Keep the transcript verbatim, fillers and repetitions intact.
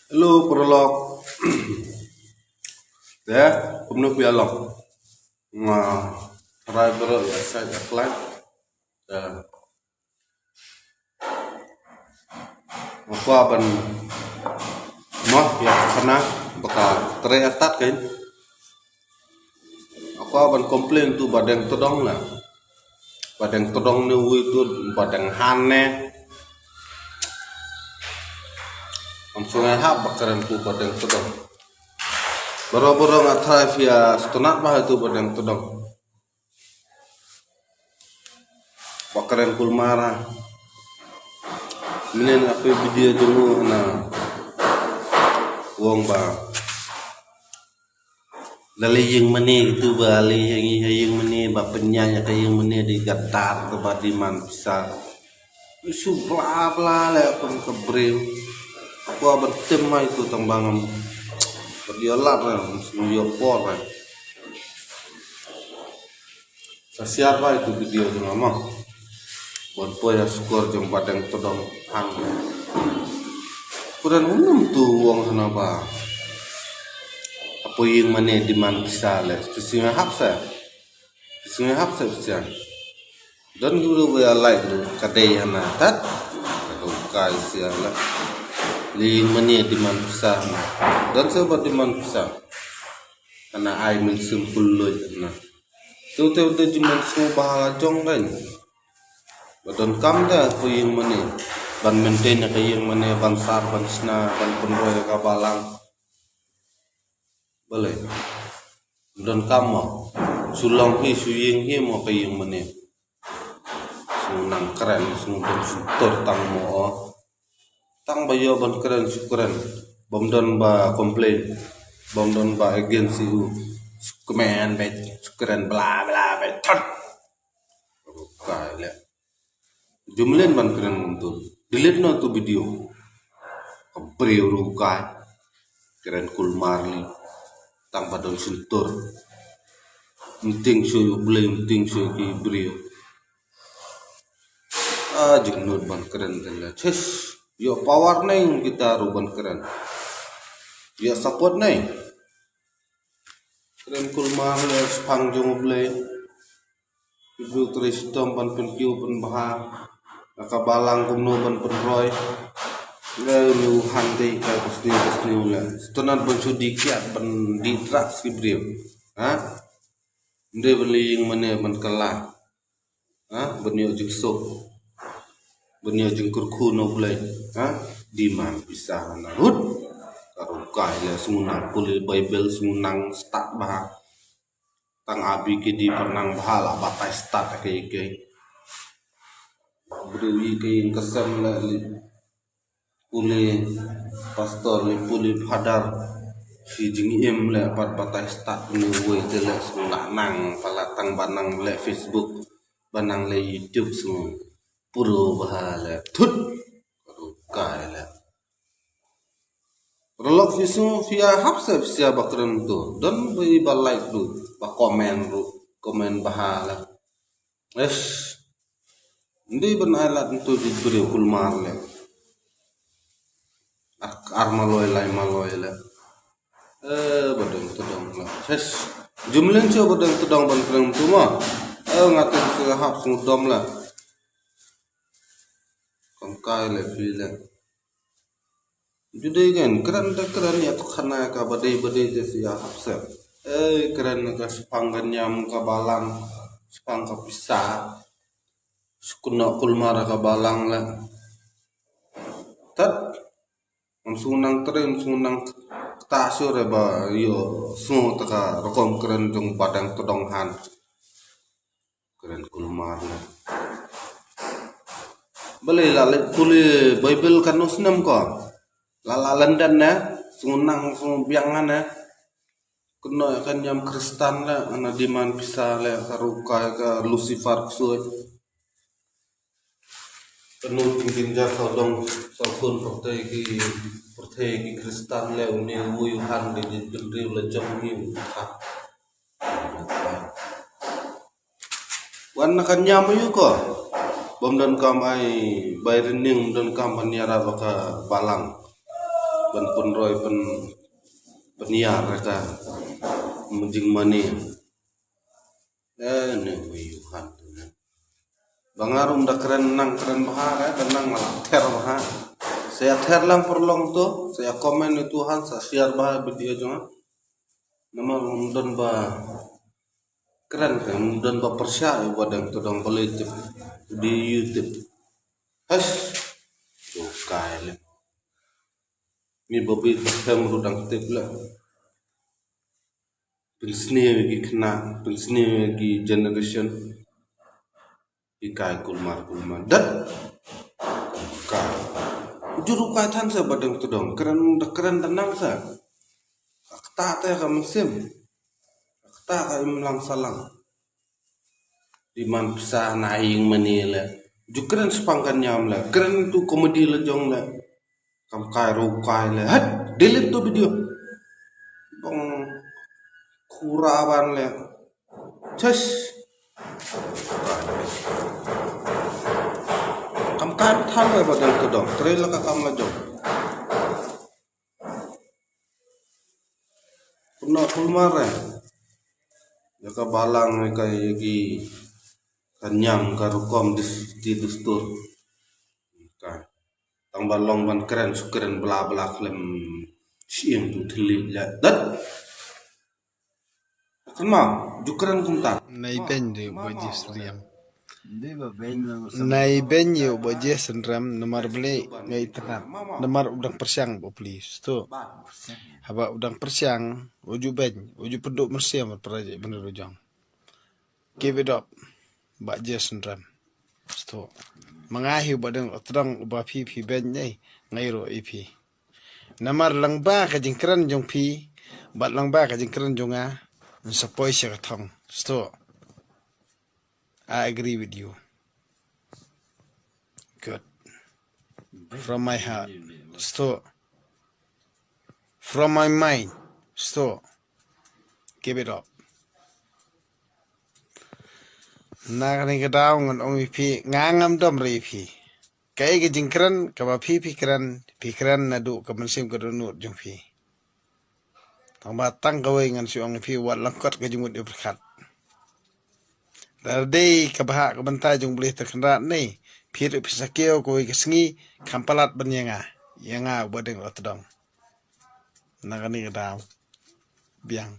Hello, paralok. Te, kumno phi ïa long? Nga trai bro ïa sa ïa klai. Te, nga kwah ban mah ïa khana ba ka trei atat kein. Nga kwah ban complain tu ba deng tdong na. Ba deng tdong ne wi tu ba deng han ne. Am sungai hap ba kren tu ba deng tdong. Bro bro nga trai phi ïa stunat ba tu ba deng tdong. Ba kren kulmar. Minen ape video jong u na wong ba. Lale ïing mane tu ba lale ïing ïing mane ba pynïaid ka ïing mane di gatar tu ba di man pisa. Su bla bla le pun ka briew. Kwah ban tim mai tu tang ba ngam. Ba di ïoh lad re, ngam ïoh por re. Sa share ba itu video jong nga mo. Ban poi ha sukor jong ba deng tdong hang. Kuran unum tu wong hana ba. Apo ïing mane di man pisa le. Pisa nga hap sa. Pisa nga hap sa pisa. Don guru ba ïa like tu ka dei hana tat. Ka kai sia la. Ïing mane di man pisa hana. Don sa ba di man pisa. Hana ai min simpul loj hana. Tu te u te jimen sngew ba la jong kan. Ba don kam da ko ïing mane. Ban maintain ka ïing mane, ban sar, ban sna, ban pynroi ka balang. Balei. Don kam mo. Su long hi, su ïing hi mo ka ïing mane. Su nang kren, su don su tur tang mo. Tang ba ïoh ban kren su kren. Bym don ba complain. Bym don ba against u. Su kmen ba su kren bla bla ba thot. Rukai le. Jumlen ban kren kumtu. Delete no tu video. Ka briew rukai. Kren kulmar li. Tang ba don su tur. Mting shu yu blame, mting shu ki briew. Ah, jingnud ban kren te la. Chis. Ïoh power nei kita ruh ban kren. Ïoh support nei. Kren kulmar le spang jong u Blei. Ibu trei shitom ban pynkiew pynbha. Ka balang kumno ban pynroi. Le lu hang dei ka kusni kusni le. Stunat ban shu di kiat ban di drugs ki briew. Ha? Ndei ban lei ïing mane ban kylla. Ha, ban ïoh jingsuk. Ban ïoh jingkyrkhu na u Blei. Ha, di man pisa na rut. Ka rukai le sngew nang pule Bible sngew nang stad bha. Tang abi ki di pynang bha la batai stad ka ïa ki. Briew ïa ki ïing ka sem le li. Pule pastor le pule father. Ki jingim le pat batai stad ne wei te le sngew la nang pala tang ba nang le Facebook. Ba nang le YouTube sngew. Puro bha le thut. Rukai le. Paralok phi sngew phi ïa hap sa phi ïa ba kren tu. Don ba i ba like tu. Ba comment tu. Comment bha le. Eish. Ndei ban ai lad ntu ji briew kulmar le. Ar, ar maloi lai maloi le. Eh, ba dang tdong le. Eish. Jumlen shu ba dang tdong ban kren tu ma. Eh, nga teng shu hap sngewdom le. Kam kai le phi le. Ju dei kan kren te kren ïa tu khana ka ba dei ba dei te sia hap sep. Eh, kren ka spang ka niam ka balang, spang ka pisa. Shu kynnoh kulmar ka balang le. Tat. Ngam sngew nang trei, ngam sngew nang kta shuh re ba ïoh sngew te ka rukom kren jong ba dang tdong han. Kren kulmar ne. Balei la leit pule Bible katno snem ko. La la London ne. Sngew nang sngew biang ne. Kynnoh ïa ka niam Khristan le, ana demand pisa le, ka rukai ka Lucifer ksuid. Kano ting ting ja sa dong sa kun pyrthei ki, pyrthei ki Khristan le, une u Yohan de jin jin riu le jong ni u kha. Wan na ka niam aïu ko. Bym don kam ai bai ring, bym don kam ban ïarap ka balang. Pynroi pyn pynïar ka mynjing mane. Eh, ne wi yuhan tu ne. Ba nga ruh da kren nang kren bha ka, da nang la ther bha. Sa ïa ther lang pyrlong tu, sa ïa comment ïa tu han, sa share bha video jong nga. Namar um don ba kren ka, um don ba pyrshah ïa ba dang tu dang balei tip di YouTube. Hais. Tu kai le. Mi ba bit ba khlem ruh dang tip le. Pynsniew ïa ki khynnah, pynsniew ïa ki generation. Ki kai kulmar kulmar. Dat. Kai. Jur u kai than sa ba dang tu dang. Kren da kren da nang sa. Ka kata te ka mynsiem. Ka kata ka im lang salang. Di man pisa na ing mane le. Ju kren spang kan nyam le. Kren tu komedi le jong le. Kam kai ro kai le. Hat, delete tu video. Bang kura ban le. Chas. Kam kai than le ba dang tu dang. Tre la ka kam la jong. Pynnoh kulmar eh. Ïa ka balang ïa ka ïa ki ka niam ka rukom dis-, di dustur. Ka tang ba long ban kren su kren bla bla khlem shim tu thli ïa dat. Kan ma ju kren kumta. Nai ben de ba jis riam. Nai ben ïa u ba je synrem namar bli ngai tnat. Namar u dang pyrshang ba pli sto. Haba u dang pyrshang u ju ben u ju pynduh mynsiem pra je bynrujong. Give it up. Ba je synrem sto. Ma nga hi u ba dang tdong u ba phi phi ben nei ngai ro i phi. Namar lang ba ka jingkren jong phi bad lang ba ka jingkren jong nga. Nsa poi sha ka thong sto. I agree with you. Good. From my heart. Sto. From my mind. Sto. Keep it up. Na kane ka daw ngan ong ïa phi nga ngam dom re ïa phi. Kaei ka jingkren kaba phi phi kren phi kren naduh ka mynsiem ka dohnud jong phi. Tang ba tang kawei ngan shu ong ïa phi wat lyngkot ka jingmut ïa pyrkhat. Lada dei ka bhah ka bynta jong U Blei Trai Kynrad ne phi ruh phin sa kiew kawei ka sngi kham palat ban ïa nga ïa nga uba dang la tdong. Na kane ka daw biang.